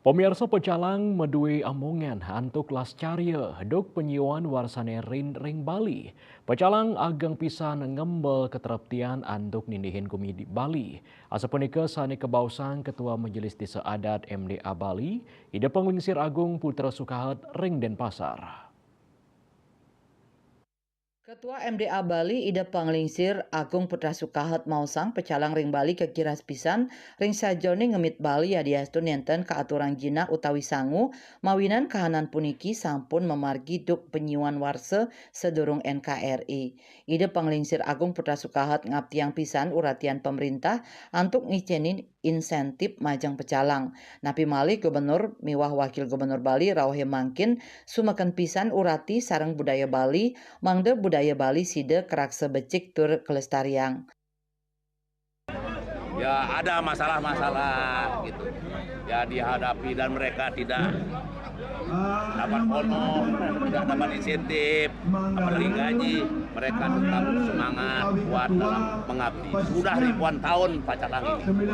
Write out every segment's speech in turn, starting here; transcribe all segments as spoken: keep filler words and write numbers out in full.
Pamiarsa, pecalang madué amongan antuk lascarya duk panyiuan warsané rin ring Bali. Pecalang ageng pisan ngembel katreptian antuk nindihin gumi di Bali. Asapunika sané kabaosang Ketua Majelis Desa Adat M D A Bali, Ida Panglingsir Agung Putra Sukahet ring Denpasar. Ketua M D A Bali, Ida Panglingsir Agung Putra Sukahet maosang pecalang ring Bali kagiras pisan ring sajeroning ngemit Bali yadiastu nénten kaaturang jinah utawi sangu, mawinan kahanan puniki sampun mamargi duk panyiuan warsa sadurung N K R I. Ida Panglingsir Agung Putra Sukahet ngaptiang pisan uratian pamréntah antuk ngicénin inséntif majeng pecalang. Napi malih Gubernur miwah Wakil Gubernur Bali rauhé mangkin sumeken pisan urati sareng budaya Bali, mangda budaya Bali sida karaksa becik tur kalestariang. Ya, ada masalah-masalah gitu. Ya, dihadapi dan mereka tidak dapat honor, tidak dapat insentif, apalagi gaji, mereka tetap semangat, kuat dalam mengabdi. Sudah ribuan tahun pecalang ini.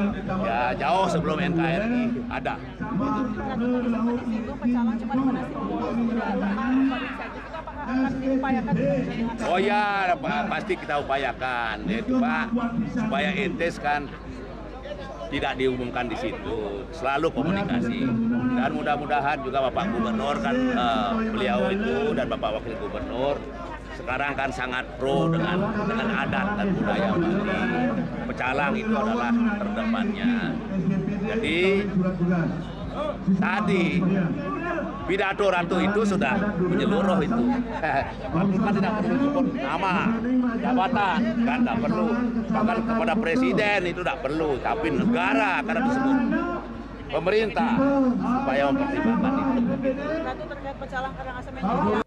Ya, jauh sebelum N K R I ada. Tadi Bapak sempat menyinggung pecalang cuma dikasih bonus, tidak ada harapan saja. Itu apakah akan diupayakan dengan Oh ya, pa- pasti kita upayakan, ya, Pak, supaya etis kan tidak diumumkan di situ, selalu komunikasi. Dan mudah-mudahan juga Bapak Gubernur kan, eh, beliau itu dan Bapak Wakil Gubernur sekarang kan sangat pro dengan dengan adat dan budaya Bali. Pecalang itu adalah terdepannya. Jadi tadi pidato Ratu itu sudah menyeluruh itu. Ratu kan tidak perlu sebut nama, jabatan, kan tidak perlu. Bahkan kepada presiden itu tidak perlu, tapi negara karena disebut pemerintah supaya mempertimbangkan itu. Ratu terkait pecalang Karangasem ini.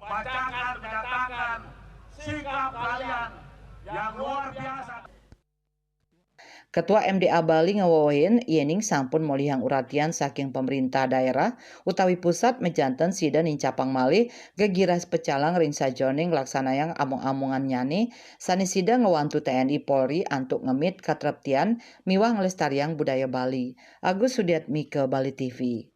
Membacakan, menyatakan sikap kalian yang luar biasa. Ketua M D A Bali ngawewehin yéning sampun molihang uratian saking pamréntah daerah utawi pusat majanten sida nincapang malih gegiras pecalang ring sajeroning nglaksanayang among-amongannyané sané sida ngwantu T N I Polri antuk ngemit katreptian miwah nglestariang budaya Bali. Agus Sudiatmika, Bali T V.